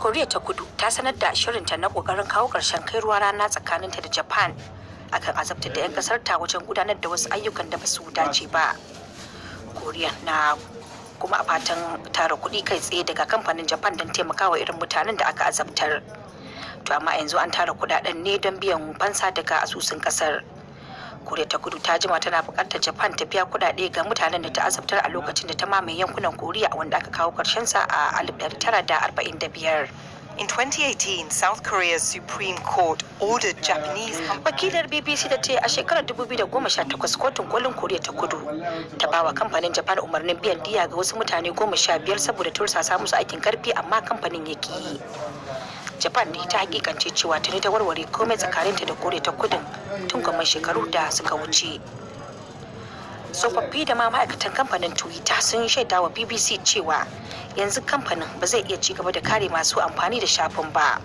Koriya ta Kudu ta sanar da shirinta na kokarin kawo ƙarshen kai ruwa rana tsakaninta da Japan akan azabtar da 'yan kasar ta wajen gudanar da wasu ayyukan da ba su dace ba. Koriya na kuma a fatan tara kuɗi kai tsaye daga kamfanin Japan don taimakawa irin mutanen da aka azabtar. To amma yanzu an tara kuɗaɗen ne don biyan fansa daga asusun kasar. Koriya ta Kudu ta jima tana buƙatar Japan ta biya kuɗaɗe ga mutanen da ta azabtar a lokacin da ta mamaye yankunan Koriya, wanda aka kawo ƙarshen sa a 1945. In 2018, South Korea's Supreme Court ordered Japanese Wakilar BBC ta ce a shekarar 2018 Kotun Kolin Koriya ta Kudu ta bawa kamfanin Japan umarnin biyan diya ga wasu mutane 15 saboda tursasa musu aikin karfi, amma kamfanin ya ki yi. Japan ne ta hakikance cewa tuni ta warware komai tsakaninta da Koriya ta Kudun tun gwamman shekaru da suka wuce. Tsofaffi da ma ma'aikatan kamfanin Twitter sun shaida wa BBC cewa yanzu kamfanin ba zai iya ci gaba da kare masu amfani da shafin ba.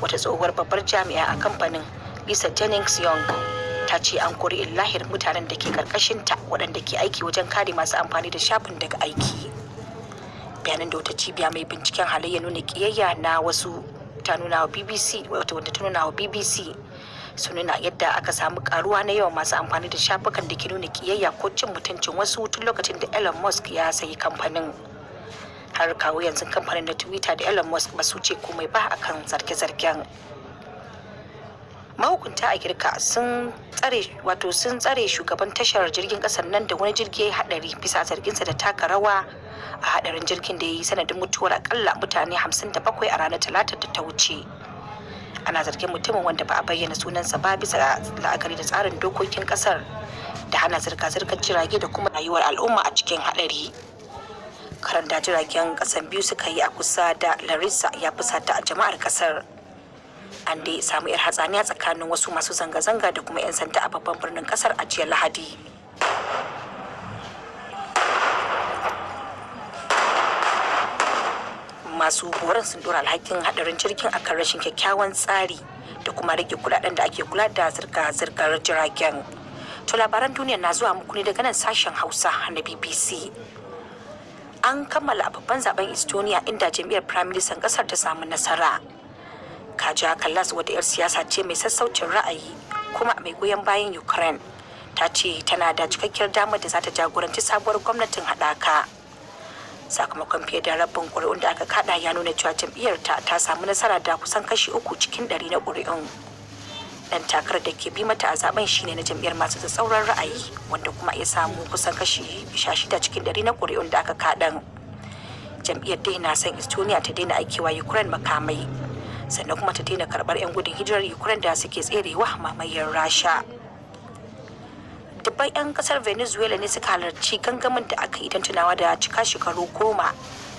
Wata tsohuwar babbar jami'a a kamfanin, Lisa Jennings Young, ta ce an kori illahir mutanen da ke karkashinta waɗanda ke aiki wajen kare masu amfani da shafin daga aiki. Bayanan da wata cibiya mai binciken halayya nuna kiyayya na wasu ta nuna wa BBC, wato wanda ta nuna wa BBC, su nuna yadda aka samu karuwa na yawan masu amfani da shafukan da ke nuna kiyayya ko cin mutuncin wasu tun lokacin da Elon Musk ya sayi kamfanin. Har kawo yanzu kamfanin na Twitter da Elon Musk ba su ce komai ba akan zarge-zargen. Mahukunta a Girka sun tsare, wato sun tsare shugaban tashar jirgin kasar nan da wani jirgi ya hadari, bisa zarginsa da taka rawa a hadarin jirgin da ya yi sanadin mutuwar akalla mutane 57 a ranar Talata da ta wuce. Ana zargin mutumin, wanda ba a bayyana sunansa ba bisa la'akari da tsarin dokokin kasar, da hana zirga-zirgar jirage da kuma rayuwar al'umma a cikin hadari. Karan da jiragen kasan biyu suka yi a kusa da Larissa ya fusata a jama'ar kasar. An dai samu yar hatsaniya tsakanin wasu masu zanga-zanga da kuma 'yan sanda a babban birnin kasar a jiya Lahadi. Masu horon sun dora alhakin hadarin jirgin akan rashin kyakkyawan tsari da kuma rage kudaden da ake kula da zirga-zirgar jiragen. To, labaran duniya na zuwa muku ne daga nan sashen Hausa na BBC. An kammala babban zaben Estonia, inda jam'iyyar prime minister kasar ta samu nasara. Kaja Kallas, wata 'yar siyasa ce mai sassaucin ra'ayi kuma mai goyon bayan Ukraine, ta ce tana da cikakkiyar damar da za ta jagoranci sabuwar gwamnatin haɗaka. Sakamakon fiye da rabin ƙuri'un da aka kada ya nuna cewa jam'iyyar ta ta samu nasara da kusan kashi 3 cikin 100 na ƙuri'un. Dan takarar da ke bi mata a zaben shine na jam'iyyar masu tsatsauran ra'ayi, wanda kuma ya samu kusan kashi 16 cikin 100 na ƙuri'un da aka kaɗan. Jam'iyyar dai na son Estonia ta daina aikewa Ukraine makamai, sannan kuma ta daina karɓar 'yan gudun hijirar Ukraine da suke tserewa mamayar Rasha. Dubban 'yan kasar Venezuela ne suka halarci gangamin da aka yi don tunawa da cika shekaru 10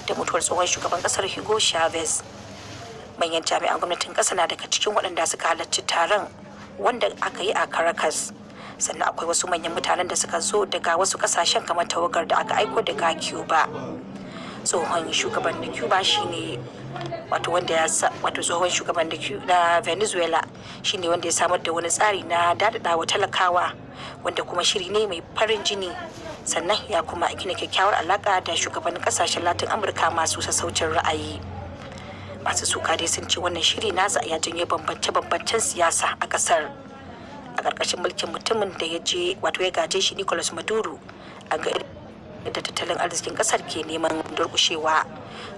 da mutuwar tsohon shugaban kasar Hugo Chavez. Manyan jami'an gwamnatin kasa na daga cikin waɗanda suka halarci taron wanda aka yi a Caracas. Sannan akwai wasu manyan mutanen da suka zo daga wasu kasashen, kamar tawagar da aka aiko daga Cuba. Tsohon shugaban na Cuba shine wato wanda ya wato tsohon shugaban na Venezuela shine wanda ya samar da wani tsari na dadadawa talakawa, wanda kuma shiri ne mai farin jini, sannan ya kuma gina kyakkyawar alaka da shugabannin kasashen Latin Amurka masu sassaucin ra'ayi. Masu suka dai sun ce wannan shiri nasa ya janyo bambance-bambancen siyasa a kasar. A ƙarƙashin mulkin mutumin da ya je, wato ya gaje shi, Nicolas Maduro, a ga da tattalin arzikin kasar ke neman durƙushewa.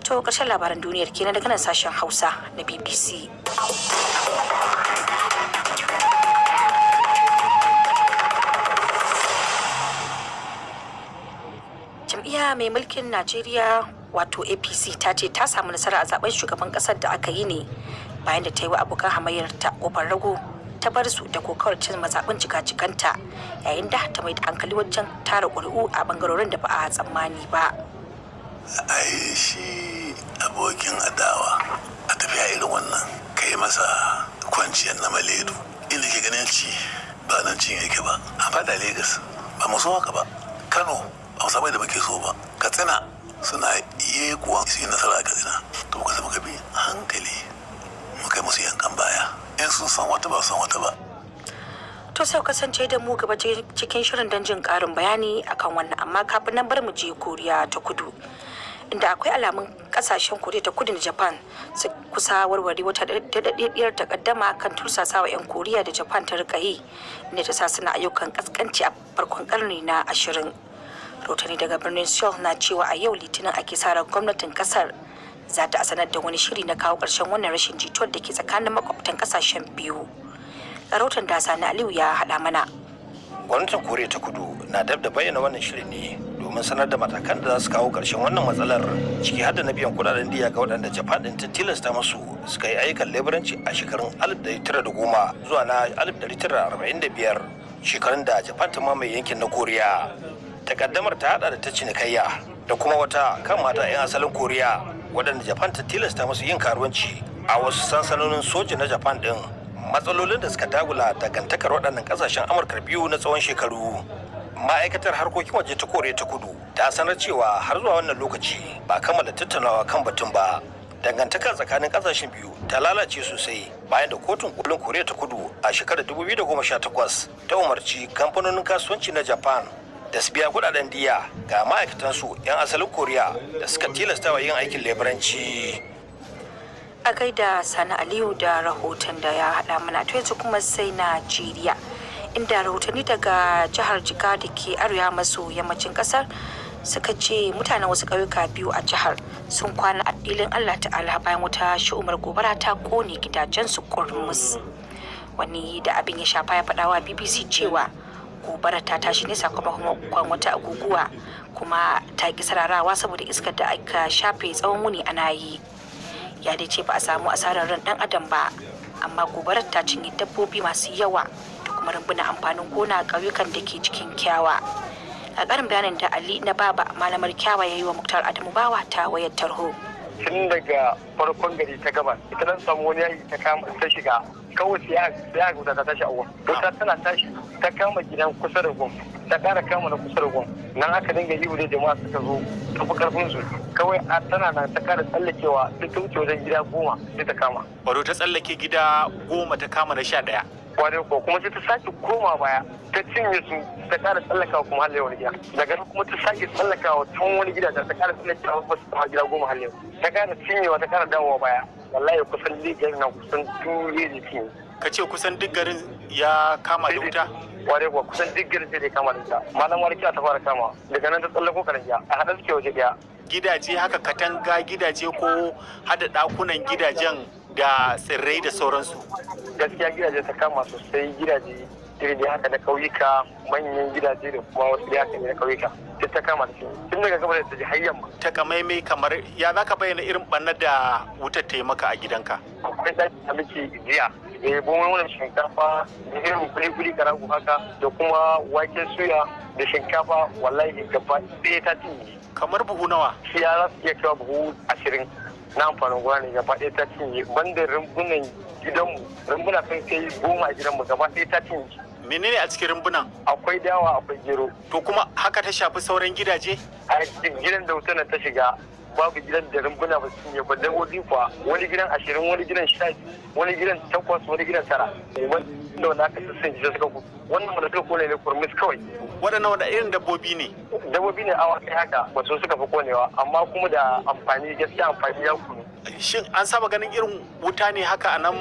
To, ƙarshen labaran duniyar kenan daga nan sashen Hausa na BBC. Jam'iyya mai mulkin Najeriya, wato APC, ta ce ta samu nasara a zaben shugaban kasar da aka yi ne bayan da ta yi wa abokan hamayyar ta kofar rago, ta bar su da kokawar cin mazaɓin jika-jikanta, yayin da ta mai da hankali wajen tara ƙuri'u a bangarorin da ba a tsammani ba. Ai shi abokin adawa a tafiya irin wannan, kai masa kwanciyar na maledu, inda ke ganin ci ba nan cin yake ba. An fada Legas, ba mu so haka ba. Kano, ba mu samu da muke so ba. Katsina, suna yi kuwa su yi nasara a Katsina. To, muka muka bi hankali, muka yi musu yankan baya, in sun san wata ba san wata ba. To, sai kasance da mu gaba cikin shirin don jin karin bayani akan wannan, amma kafin nan bar mu je Koriya ta Kudu, Inda akwai alamun kasashen Koriya ta Kudu da Japan su kusa warware wata daɗaɗɗiyar takaddama kan tursasawa 'yan Koriya da Japan ta rika yi, inda ta sa suna ayyukan kaskanci a farkon karni na 20. Rahotanni daga birnin Seoul na cewa a yau Litinin ake sa ran gwamnatin kasar za ta sanar da wani shiri na kawo ƙarshen wannan rashin jituwar da ke tsakanin makwabtan kasashen biyu. Rahoton da Sani Aliyu ya haɗa mana. Gwamnatin Koriya ta Kudu na dab da bayyana wannan shirin ne domin sanar da matakan da za su kawo ƙarshen wannan matsalar, ciki har da na biyan kudaden diya ga waɗanda Japan ɗin ta tilasta musu suka yi ayyukan leburanci a shekarun 1910 zuwa na 1945, shekarun da Japan ta mamaye yankin na Koriya. Takaddamar ta hada da ta cinikayya da kuma wata kan mata 'yan asalin Koriya waɗanda Japan ta tilasta musu yin karuwanci a wasu sansanonin soja na Japan ɗin, matsalolin da suka dagula dangantakar waɗannan ƙasashen Amurka biyu na tsawon shekaru. Ma'aikatar harkokin waje ta Koriya ta Kudu ta sanar cewa har zuwa wannan lokaci ba kammala tattaunawa kan batun ba. Dangantaka tsakanin kasashen biyu ta lalace sosai bayan da Kotun Kolin Koriya ta Kudu a shekarar 2018 ta umarci kamfanonin kasuwanci na Japan da su biya kudaden diya ga ma'aikatansu 'yan asalin Koriya da suka tilastawa yin aikin leburanci. A gaida Sani Aliyu da rahoton da ya haɗa mana. To, yanzu kuma sai Najeriya, inda rahotanni daga jihar Jiga da ke arewa maso yammacin kasar suka ce mutanen wasu ƙauyuka biyu a jihar sun kwana a filin Allah Ta'ala bayan wata shi'umar gobara ta kone gidajensu kurmus. Wani da abin ya shafa ya faɗawa BBC cewa gobara ta tashi ne sakamakon wata guguwa, kuma ta ki sararawa saboda iskar da aka shafe tsawon wuni ana yi. Ya dai ce ba a samu asarar ran dan adam ba, amma gobarar ta cinye dabbobi masu yawa da kuma rumbunan amfanin gona a ƙauyukan da ke cikin Kyawa. A ƙarin bayanin da Ali na Baba malamar Kyawa ya yi wa Muktar Adamu Bawa ta wayar tarho. Tun daga farkon gari ta gabas ita nan samu wani yayi ta kama ta shiga, kawai sai ya wuta ta tashi a wurin. Wuta tana tashi ta kama gidan kusa da gun, ta kara kama na kusa da gun nan, aka dinga yi da jama'a suka zo ta fi karfin su. Kawai a tana nan ta kara tsallakewa, sai ta wuce wajen gida 10 sai ta kama. Wato ta tsallake gida 10 ta kama na 11. Kwarai ko, kuma sai ta sake koma baya ta cinye su, ta kara tsallakawa kuma har wani gida. Daga nan kuma ta sake tsallakawa tun wani gida, ta kara tsallakawa ba su kama gida 10 har yau, ta kara cinyewa, ta kara dawowa baya. Wallahi kusan rijiyar nan kusan dure da cinye. Ka ce kusan duk garin ya kama da wuta? Kwarai kuwa, kusan duk garin sai da ya kama da wuta. Malam Warki ta fara kama, daga nan ta tsallako Karangiya, a haɗa suke waje ɗaya. Gidaje haka, katanga gidaje ko hada ɗakunan gidajen da tsirrai da sauransu? Gaskiya gidaje ta kama sosai, gidaje irin dai haka na ƙauyuka, manyan gidaje da kuma wasu dai haka ne na ƙauyuka, sai ta kama da shi tun daga gaba da ta ji har yamma. Takamaimai kamar ya za ka bayyana irin ɓannar da wutar ta yi maka a gidanka? Akwai ɗaki da muke jiya da yabo wannan shinkafa da irin kuli-kuli karago haka da kuma waken suya da shinkafa, wallahi gaba ɗaya ta cinye. Kamar buhu nawa? Siya za su iya kaiwa buhu 20 na amfanin gona ne gaba ɗaya ta cinye, banda rumbunan gidanmu, rumbuna sun kai 10 a gidanmu, gaba ɗaya ta cinye. Menene a cikin rumbunan? Akwai dawa, akwai gero. To, kuma haka ta shafi sauran gidaje? A gidan da wutar ta shiga babu gidan da rumbuna ba su cinye ba. Dabbobi kuwa wani gidan 20, wani gidan 12, wani gidan 8, wani gidan 9. Wanda wanda aka sassan sai suka gudu, wannan wanda suka kone ne kurmis kawai. Waɗannan wanda irin dabbobi ne? Dabbobi ne, awakai haka, ba su suka fi konewa, amma kuma da amfani, gaskiya amfani ya kunu. Shin an saba ganin irin wuta ne haka a nan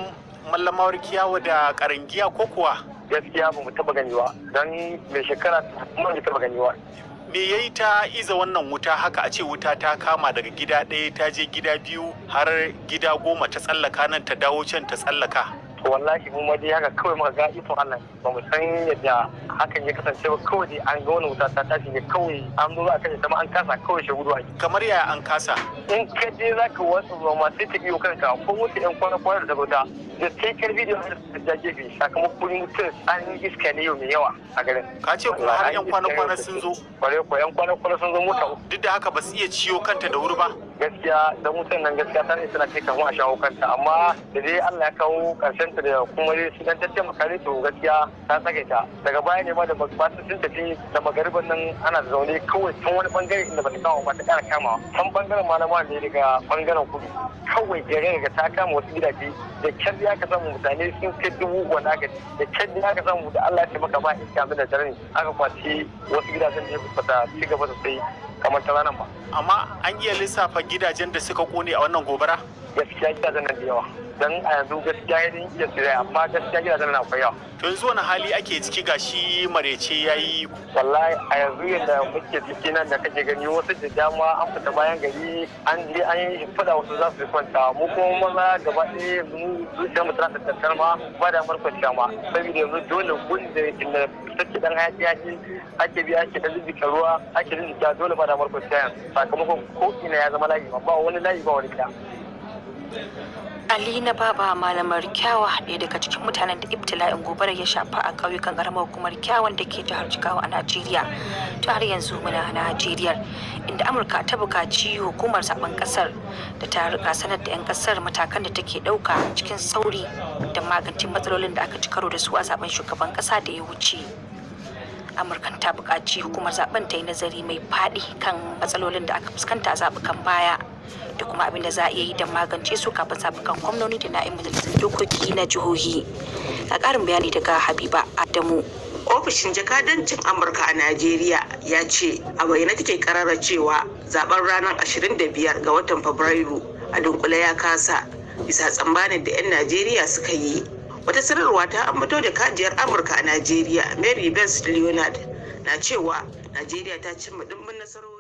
Mallamawar Kiyawa da Karangiya ko kuwa? Gaskiya ba mu taba gani ba, don mai shekara kuma mu taba gani ba. Me yayi ta iza wannan wuta haka, a ce wuta ta kama daga gida ɗaya ta je gida biyu har gida 10, ta tsallaka nan ta dawo can ta tsallaka? To, wallahi mu ma dai haka kawai muka ga ikon Allah, ba mu san yadda hakan ya kasance ba. Kawai dai an ga wani wuta ta tashi ne, kawai an zo za a kashe ta ma an kasa, kawai shi gudu ake. Kamar yaya an kasa? In ka je za ka watsa ruwa ma sai ta biyo kanka, ko wata yan kwana kwana da ta da sai karfi da ta gefe, sakamakon mutum an iska ne yau mai yawa a garin. Ka ce kuma har yan kwana kwana sun zo? Kwarai ko, yan kwana kwana sun zo, mota uku. Duk da haka ba su iya ciyo kanta da wuri ba? Gaskiya dan wutan nan gaskiya ta ne tana kai kafin a shawo kanta, amma da dai Allah ya kawo karshen ta da kuma dai su dan taimaka ne. To, gaskiya ta tsage ta daga baya ne ma da ba su sun tafi da magariban nan, ana zaune kawai tun wani bangare inda bata kama ba ta kara kamawa, can bangaren malama ne daga bangaren kudu, kawai gare daga ta kama wasu gidaje da kyar ya ka samu mutane sun kai dubu wani aka da kyar ya ka samu da Allah ya taimaka ba iska da dare ne aka kwaci wasu gidajen da ya bata ci gaba sosai. Kamar ta ranar ba. Amma an iya lissafa gidajen da suka kone a wannan gobara? Gaskiya gidajen nan da yawa. Dan a yanzu gaskiya ya iya tsira, amma gaskiya gidajen nan akwai yawa. To, yanzu wani hali ake ciki? Gashi marece yayi. Wallahi a yanzu yadda muke ciki nan da kake gani, wasu da dama an fita bayan gari, an je an yi fada, wasu za su kwanta. Mu kuma maza gaba ɗaya mu zuciyar mu tana tattar ma ba da kwanciya ma, saboda yanzu dole gun da inda take dan hayaki hayaki ake bi, ake dan jijjika ruwa, ake jijjika, dole ba da kwanciya yanzu, sakamakon ko ina ya zama layi, ba wani layi, ba wani gida. Ali na Baba Malamar Kyawa, ɗaya daga cikin mutanen da ibtila'in gobarar ya shafa a ƙauyukan ƙaramar hukumar Kyawan da ke jihar Jigawa a Najeriya. To, har yanzu muna Najeriya, inda Amurka ta buƙaci hukumar zaben ƙasar da ta rika sanar da 'yan ƙasar matakan da take ɗauka cikin sauri don magance matsalolin da aka ci karo da su a zaben shugaban ƙasa da ya wuce. Amurkan ta buƙaci hukumar zaben ta yi nazari mai faɗi kan matsalolin da aka fuskanta a zaɓukan baya da kuma abin da za a iya yi don magance su kafin zaɓukan gwamnoni da na 'yan majalisar dokoki na jihohi. A ƙarin bayani daga Habiba Adamu. Ofishin jakadancin Amurka a Najeriya ya ce a bayyane take karara cewa zaben ranar 25 ga watan Fabrairu a dunkule ya kasa, bisa tsammanin da 'yan Najeriya suka yi. Wata sanarwa ta ambato da jakadiyar Amurka a Najeriya, Mary Beth Leonard, na cewa Najeriya ta cimma dimbin nasarori.